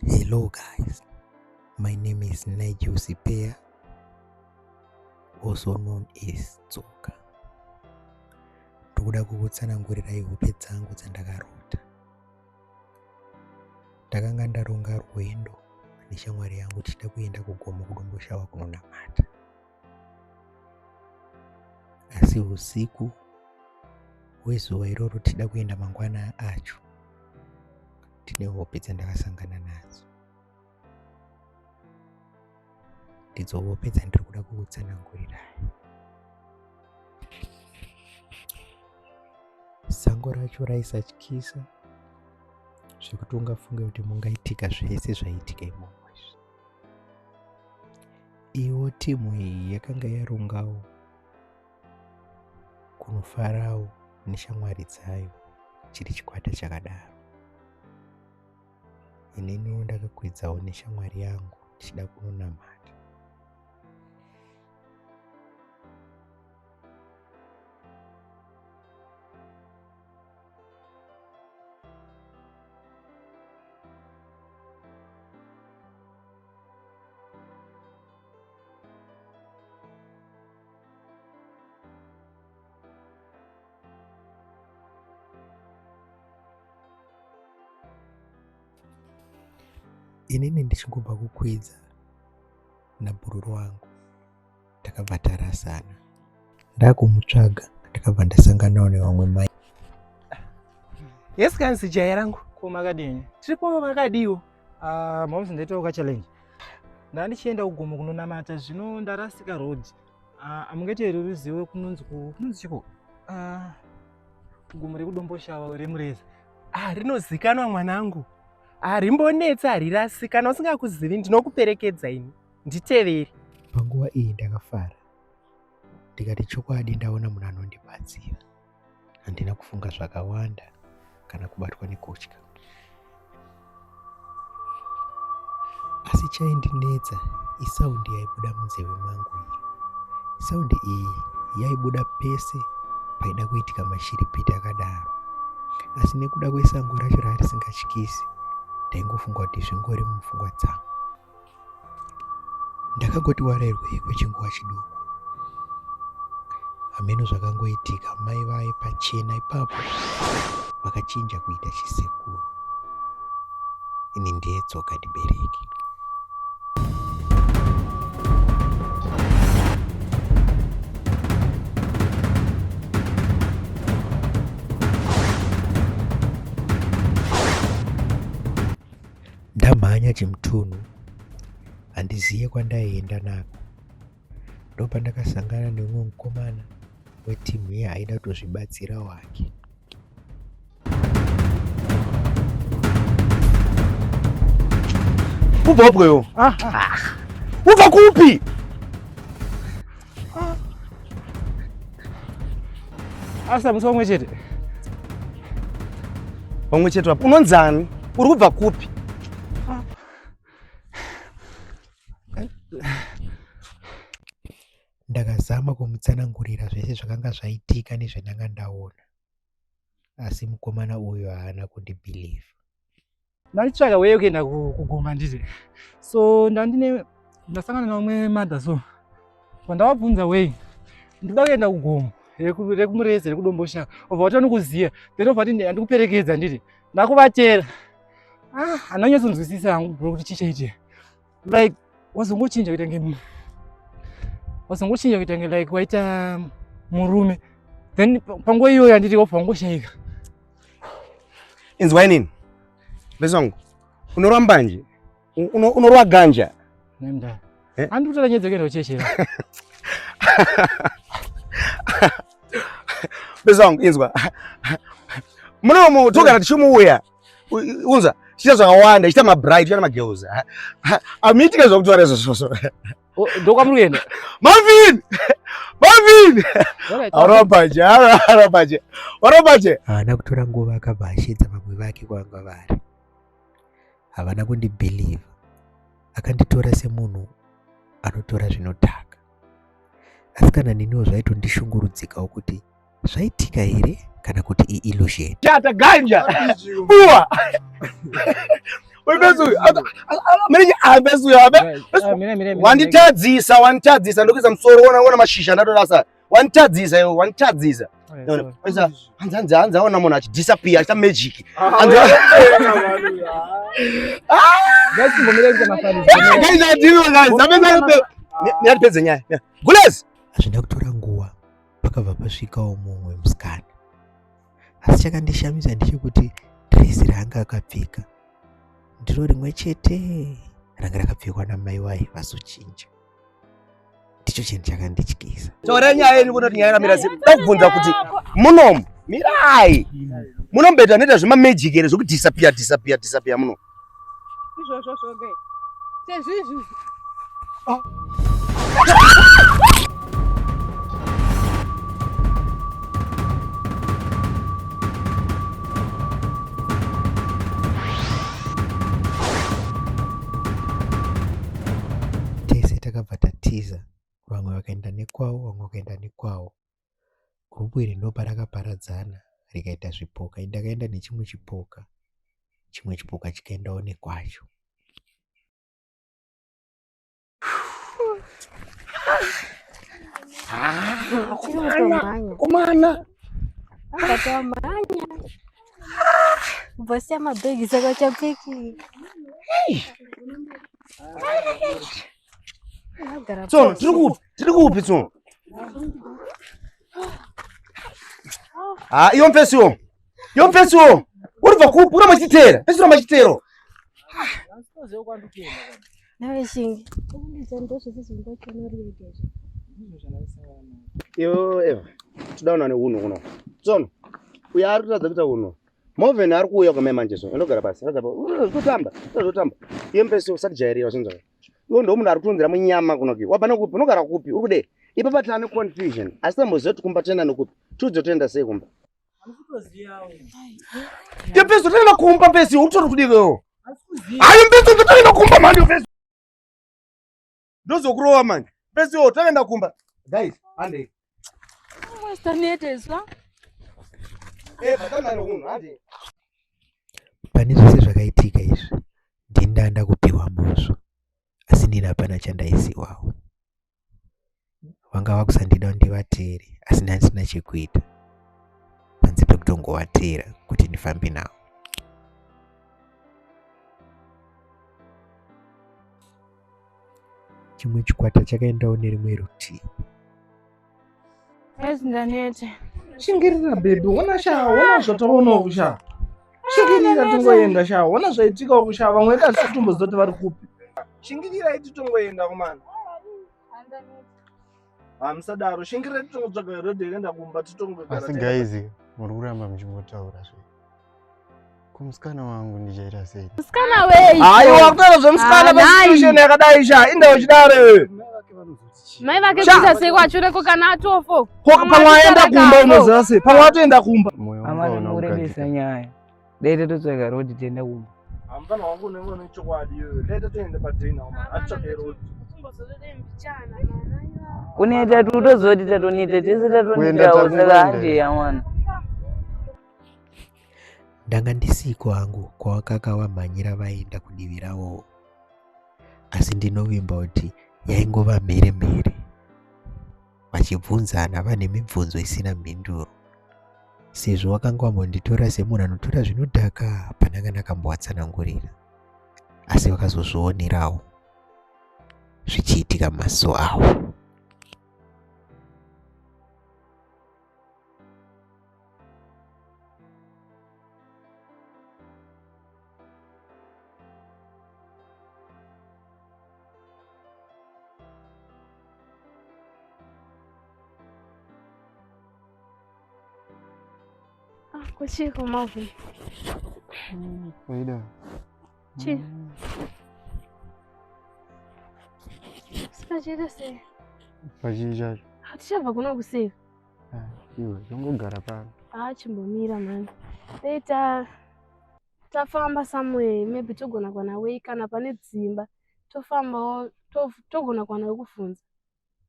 Hello guys, my name is Nigel Sipea, also known as Tsoka. Ndikuda kukutsanangurirai hope dzangu dzandakarota. Ndakanga ndaronga rwendo neshamwari yangu tichida kuenda kugomo kuDomboshawa kunonamata. Asi usiku hwezuva iroro tichida kuenda mangwana acho ndine hope dzandakasangana nadzo. Ndidzo hope dzandiri kuda kukutsanangurirai. Sango racho raisatyisa zvekuti ungafunge kuti mungaitika zvese zvaiitika imomo izvi. Iwo timu iyi yakanga yarongawo kunofarawo neshamwari dzayo chiri chikwata chakadaro. Ininiwo ndakakwidzawo neshamwari yangu tichida kunonamata. Inini ndichingobva kukwidza nabhururu wangu takabva tarasana. Ndakumutsvaga ndakabva ndasanganawo nevamwe mai. Yes kanzi jaya rangu. Ko makadini? Tiripo makadiwo. Ah, moms ndaitawo ka challenge. Ndandichienda kugomo kunonamata zvino ndarasika road. Ah, amungaite here ruzivo kunonzi kunonzi chiko? Ah, gomo rekuDomboshawa remureza. Ah, rinozikanwa mwanangu. Harimbonetsi, harirasi. Kana usingakuzivi ndinokuperekedza ini. Nditevere. Panguva iyi ndakafara ndikati chokwadi ndaona munhu anondibatsira. Handina kufunga zvakawanda kana kubatwa nekutya. Asi chaindinetsa isaundi yaibuda munzeve mangu iyi. Saundi iyi yaibuda pese paida kuitika mashiripiti akadaro. Asi nekuda kwesango racho rarisingatyisi, ndaingofunga kuti zvingori mupfungwa dzangu. Ndakangoti warairwei kwechinguva chiduku. Hameno zvakangoitika mai vaye pachena ipapo vakachinja kuita chisekuru. Ini ndiye tsoka ndibereki. Ndamhanya chimutunhu handiziye kwandaienda nako. Ndopandakasangana neumwe mukomana weteam iye aida kutozvibatsirawo hake. Ubva wapi iwe? Ah, ah. Ubva kupi? Ah. Asa musi wamwe chete. Wamwe chete wapi? Unonzani? Uri kubva kupi? Ah. Ndakazama kumutsanangurira zvese zvakanga zvaitika nezvandanga ndaona asi mukomana uyu haana kundibhilivha. Ndanditsvaka way yekuenda kugoma nditi so ndandine ndasangana nevamwe mother so pandavabvunza way ndikuda kuenda kugomo rekumureza rekudombosha obva vati vanokuziva then obva vati ndikuperekedza nditi ndakuvatera ah handanyatsonzwisisa hangu bro kuti chii chaitika like wazongochinja kuita nge wazongochinja kuita nge like waita murume then panguva iyoyo handiti wabva wangoshaika Inzwa inini. Mbezo wangu. Unorwa mbanje. Unorwa ganja. Nenda. Eh? Handi kutaura nyaya dzekuenda kuchechera. Mbezo wangu inzwa. Munomo togara tichimuuya. Unza chiita zvakawanda, chiita mabride, chiita magirls. Amiitika zvakutaura izvozvo. Ndokwamuri kuenda. Marvin! Marvin! Arobaje, arobaje. Arobaje. Haana kutora nguva akabva ashedza vamwe vake kwavanga vari. Havana kundibhilivha. Akanditora semunhu anotora zvinodhaka. Asi kana neniwo zvaitondishungurudzikawo kuti zvaitika here kana kuti iillusion. Chata ganja. Buwa. Uyu bese uyu. Mene bese uyu abe. Wanditadzisa, wanditadzisa ndokuisa musoro wona wona mashizha ndadorasa. Wanditadzisa iwe, wanditadzisa. Hanzi hanzi hanzi aona munhu achidisappear achiita magic. Hanzi Guys, adino guys. Amene ndipedze nyaya. Gulez. Hazvina kutora nguva pakabva pasvikawo mumwe musikana. Asi chakandishamisa ndechekuti dresi raanga akapfeka ndiro rimwe chete ranga rakapfekwa namai vaye vazochinja. Ndicho chinhu chakandityisa. Taura nyaya yenyu kuno kuti nyaya yakamira sei. Ndakubvunza kuti munomu mirai. Munomboita noita zvemamagic here zvekudisappear disappear disappear muno. Izvozvo zvoga. Sezvizvi. Tese takabva tatiza, vamwe vakaenda nekwavo, vamwe vakaenda nekwavo. Gurupu iri ndoparakaparadzana rikaita zvipoka. Ini ndakaenda nechimwe chipoka, chimwe chipoka chikaendawo nekwacho. Komana. Akatomhanya. Ubvosiya mabhegi saka uchapfeki. Tsono, tiri kupi? Tiri kupi tsono? Ah, iyo mfesi uyo. Iyo mfesi uyo. Uri bva kupi? Uramba chitera. Mfesi uramba chitero. Nawe shingi. Iyo Eva, todaona neunhu kuno. Tsono, uyo ari kutadza kuita unhu. Moven ari kuuya kwamai manje so. Indogara pasi. Ratadza kutamba. Totamba. Iye mfesi usatijairira zvinzwa. Iwe ndo munhu ari kutonzera munyama kunoki. Wabva nekupi? Unogara kupi? Uri kudei? Ipapa tane confusion. Asi tamboziva kuti kumba toenda nekupi. Tiudze toenda sei kumba. Iye mfesi toenda kumba mfesi. Uri kutori kudii iwewe? Hayi mfesi toenda kumba manje mfesi. Ndozokurova manje. Mfesi yo toenda kumba. Guys, handei. Taneteswa. Eva, tanda nokunhu, handei. Pane zvese zvakaitika izvi, ndini ndanga kupiwa mhosva, asi ndini hapana chandaizivawo. Vanga vakusandida kuti ndivateere, asi ndandisina chekuita panze pekutongovateera kuti ndifambe navo. Chimwe chikwata chakaendawo nerimwe rutivi. Ndanete. Shingirira baby, ona sha, ona zvataona uku sha. Shingirira tingoenda sha, ona zvaitika uku sha, vamwe vedu hatisi kutomboziva kuti vari kupi. Shingirirai titongoenda komana. Hamusadaro, shingirirai titongotsvaga road yekuenda kumba titongogara. Asi guys, muri kuramba muchingotaura zve. Kumusikana wangu ndichaita sei? Musikana wei. Haiwa kutaura zvemusikana Ah, pasituation yakadai sha, inda uchidaro iwe. Mai vake Sha. kuita sei kwachureko kana atofo. Ko pamwe aenda kumba unoziva sei? Pamwe atoenda kumba. Moyo wangu Amana hauna murebesa kugadzikana. nyaya. Dai tatotsvaga road tienda kumba. Hamufana wangu unenge une chokwadi iwewe. Dai tatoenda padhina uma, atitsvage road. Kuneta tutozoti tatoneta tese Kuenda tatonetawo saka takungoenda. hande amana. Ndanga ndisiko hangu kwavakanga vamhanyira vaenda kudivi ravowo, asi ndinovimba kuti yaingova mhere mhere vachibvunzana vane mibvunzo isina mhinduro, sezvo vakanga vambonditora semunhu anotora zvinodhaka. Hapana kana akambovatsanangurira, asi vakazozvionerawo zvichiitika mumaziso avo. Kuchiko Marvin. Waida. Chi. Sikachiita sei? Pachii chacho? Hatichabva kuno kuseka. Ah, Iwe, tongogara pano. Ah, chimbomira mani. Dai tafamba somewhere maybe togona kuwana way kana pane dzimba tofambawo togona kuwana wekufunza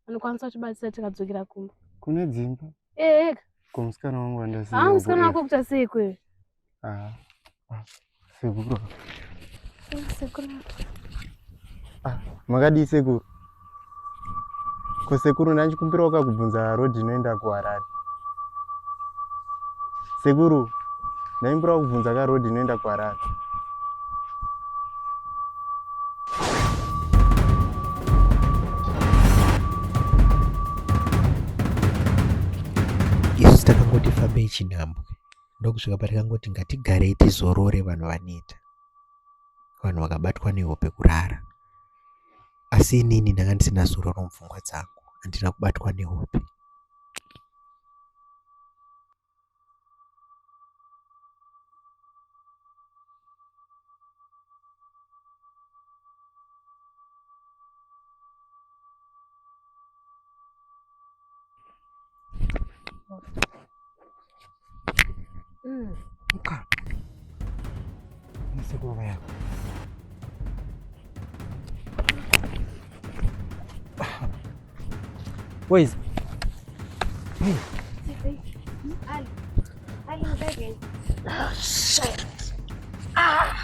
anokwanisa kutibatsira tikadzokera kumba. Kune dzimba. Eh, Ko musikana wangu wandasiya. ah, musikana uko, wako kuita sei kwewe? Ah, ah, sekuru. Sekuru. Ah, makadii sekuru? Ko sekuru ndachikumbirawo kakubvunza road inoenda kuHarare. Sekuru, ndaimbirawo kubvunza ka road inoenda kuHarare. Isu takangoti fambei chinhambwe ndokusvika patakangoti ngatigarei tizorore vanhu vaneta. Vanhu vakabatwa nehope kurara. Asi inini ndanga ndisina zororo mupfungwa dzangu, handina kubatwa nehope. Muka. Sekuru vaya. Boys. Hey. Ali. Ali ngeke. Oh, shit. Ah.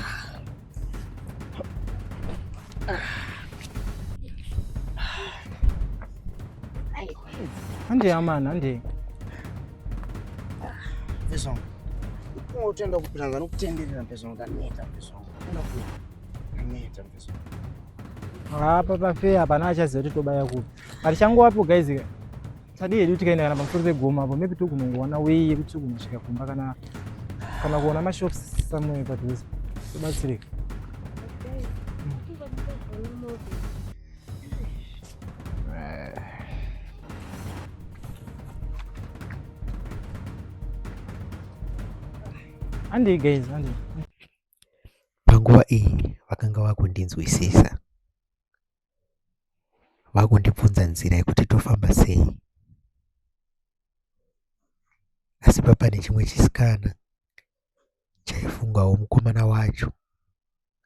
Handei amana, handei. Mfeso wangu. Unotenda kupinza nokutenderera mfeso wangu ndaneta mfeso wangu. Enda ku. Ndaneta mfeso wangu. Apa pafeya hapana achaziva kuti tobaya kupi. Patichangovapo guys tadii hedu tikaenda kana pamusoro pegomo apo maybe tokunongowana way yekuti tokunosvika kumba kana kana kuona mashops somewhere padhuze tobatsirika. Handei guys, handei. Panguva iyi vakanga vakundinzwisisa. Vakundibvunza nzira yekuti tofamba sei. Asi papane chimwe chisikana chaifungawo mukomana wacho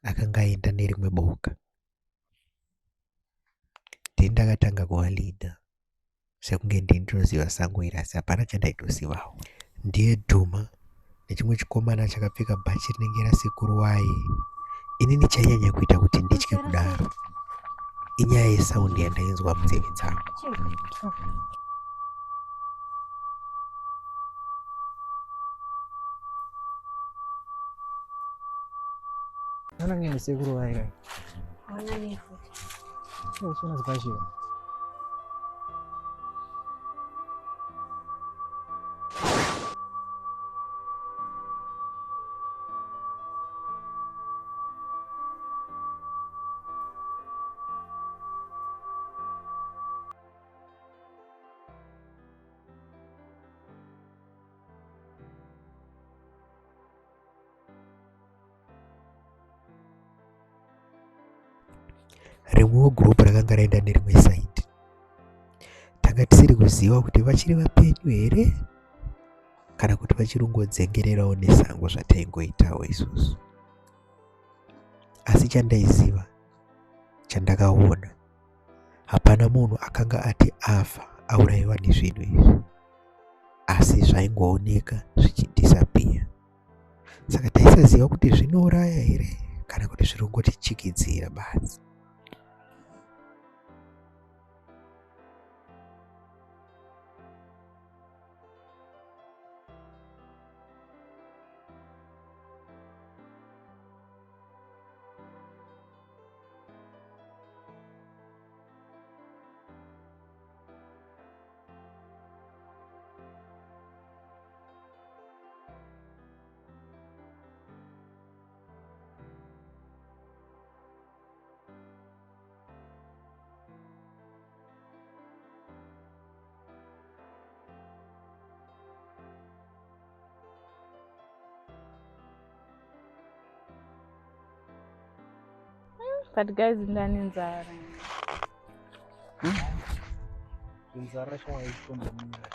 akanga aenda nerimwe boka. Ndini ndakatanga kuvalidha sekunge ndini ndinoziva sango iri asi hapana chandaitozivawo. Ndiye dhuma nechimwe chikomana chakapfeka bhachi rinenge rasekuru waye. Inini chainyanya kuita kuti nditye kudaro inyaya yesaundi yandainzwa munzeve dzangu. Ana ngene sekuru vaye kai. Ona nefuti. Uchiona zibhachi. Rimwewo group rakanga raenda nerimwe side. Tanga tisiri kuziva kuti vachiri vapenyu here kana kuti vachiri kungodzengererawo nesango zvataingoitawo isusu. Asi chandaiziva chandakaona hapana munhu akanga ati afa aurayiwa nezvinhu izvi asi zvaingooneka zvichidhisapiya. Saka taisaziva kuti zvinouraya here kana kuti zviri kungotichikidzira badzi. But guys, ndane nzara. Nzara shawaitombomira.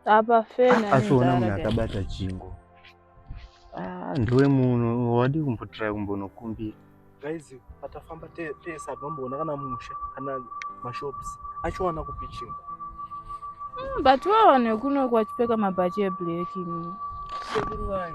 Apa fena Asi ona munhu akabata chingo. Ah, ndiwe munhu wadii kumbotry kumbonokumbira. Guys, patafamba tese hatimboona kana musha kana mashops achiwana kupi chingwa. But waone kuno kwachipfeka mabhachi eblack ini. Sekuru vaye.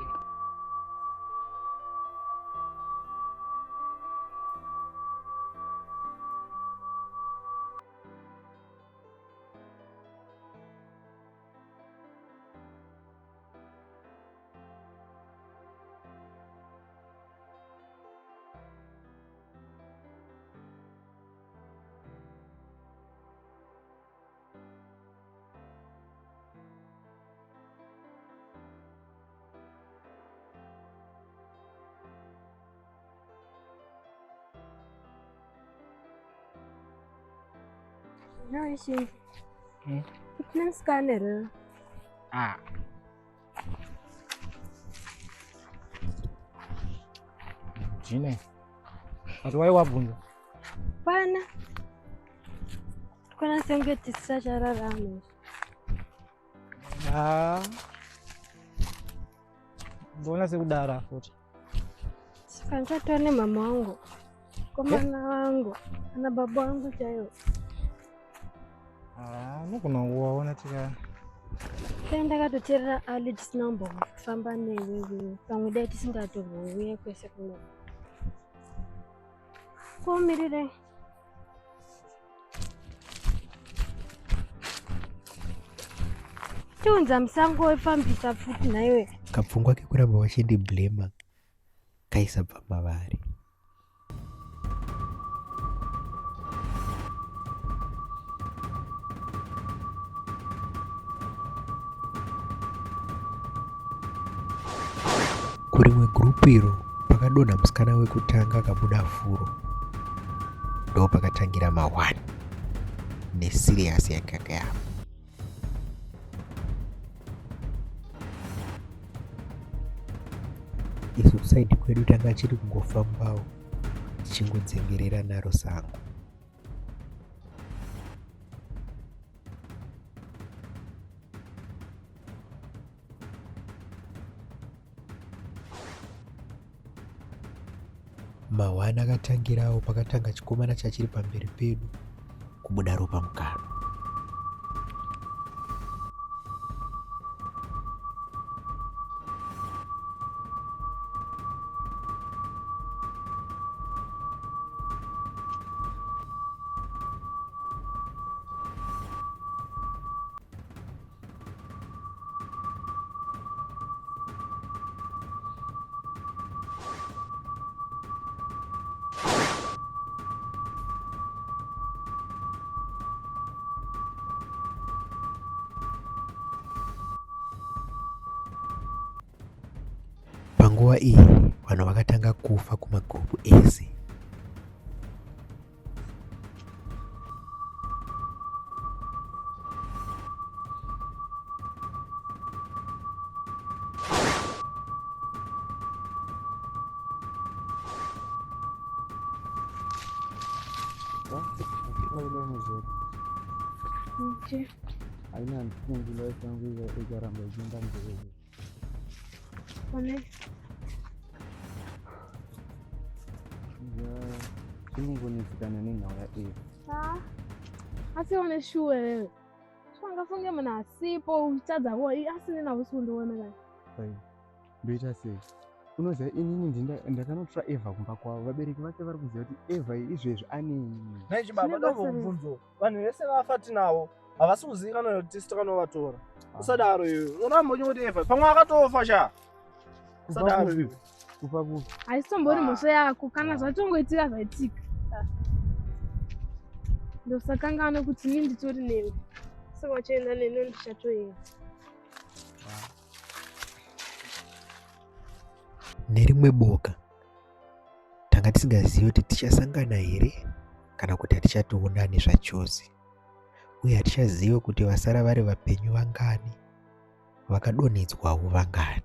No, ishingi. Tine musikana here? Ah. Jine. But why wabvunza? Pana. Kana senge tisachararama. Ah. Mbona sekudara futi. Saka ndichatora nemama wangu, komana wangu, ana baba wangu chaivo. Ah, unogona kuwaona tika Dai ndakatoteerera Ali tisina kumbofamba newewe, pamwe dai tisingatobouye kwese kuno. Komirirei. Tiunza musango wefambisa futi nhaiwe. Kapfungwa kekuramba vachindiblema kaisabva mavari. Kurimwe gurupu iro pakadonha musikana wekutanga akabuda furo ndopakatangira mahwani nesiriyasi yakanga yavo. Isu kusaidi kwedu tanga chiri kungofambawo tichingodzengerera naro sango. Mahwani akatangirawo pakatanga chikomana chachiri pamberi pedu kubuda ropa mukanwa. Panguva iyi vanhu vakatanga kufa kumagurupu ese. Haina mfungu life yangu ikaramba ichienda mberi. Zvinongonetsekana nenhau yaEva. Asi one shuwa wewe. Swangafunge munhu asipo uchitadza kuwa asi nina usi kundiona kani. Ndoita sei? Unoziva inini ndakanotora Eva kumba kwavo. Vabereki vake vari kuziva kuti Eva izvezvi aneni. Nhai chibaba ndambokubvunzo. Vanhu vese vafa tinavo havasi kuzivikanwa nekuti tisu takanovatora. Usadaro iwe. Unoramba uchingoti Eva pamwe akatofa sha. Usadaro iwe. Kufa kupi? Haisitombori mhosva yako kana zvatongoitika zvaitika. Ndosakanganwa kuti ini nditori newe. Saka uchaenda neni ndichatoenda. Nerimwe boka tanga tisingazivi kuti tichasangana here kana kuti hatichatoonani zvachose uye hatichazive kuti vasara vari vapenyu vangani vakadonhedzwawo vangani.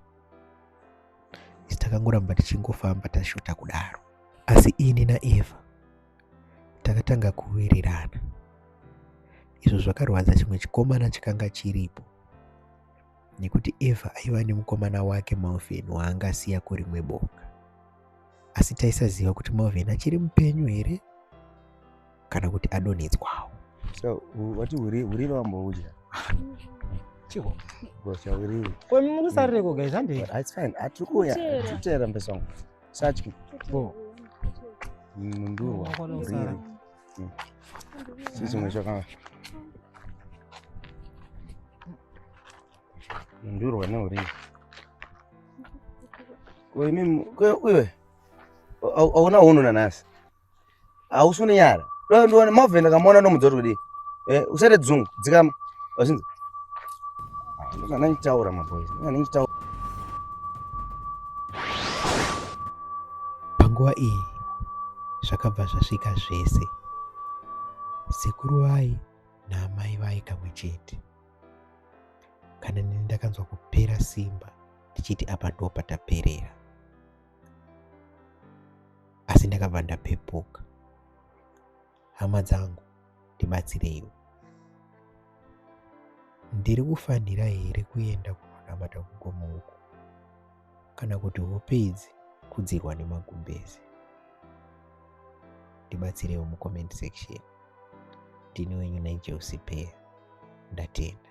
Isu takangoramba tichingofamba tashota kudaro. Asi ini naEva takatanga kuwirirana izvo zvakarwadza chimwe chikomana chakanga chiripo nekuti Eva aiva nemukomana wake Malvin waanga asiya kurimwe boka. Asi taisaziva kuti Malvin achiri mupenyu here kana kuti adonhedzwawo. So wati huriri wamboudya? Chiko. Gosha huriri. Ko mukusarireko guys handei? But it's fine. Atiri kuuya. Tiri mbesa wangu. Satyi. Bo. Mundurwa. Huriri. Sisi mwisho kama. Mundurwa neuriri. Ko imi ko iwe. Hauna hunhu nanhasi. Hausi unenyara. Ndione Marvin ndakamuona ndomudza kuti kudii. Eh, usaite dzungu, dzikama. Wazvinzwa? Ndanga ndichitaura maboys. Ndanga ndichitaura. Panguva iyi zvakabva zvasvika zvese. Sekuru vai. Naamai vaye kamwe chete. Kana neni ndakanzwa kupera simba ndichiti apa ndo pataperera. Asi ndakabva ndapepuka. Hama dzangu ndibatsireiwo. Ndiri kufanira here kuenda kunonamata kugomo uku kana kuti hope idzi kudzirwa nemagumbeze? Ndibatsireiwo mucomment section. Ndini wenyu Nigel Sipeya. Ndatenda.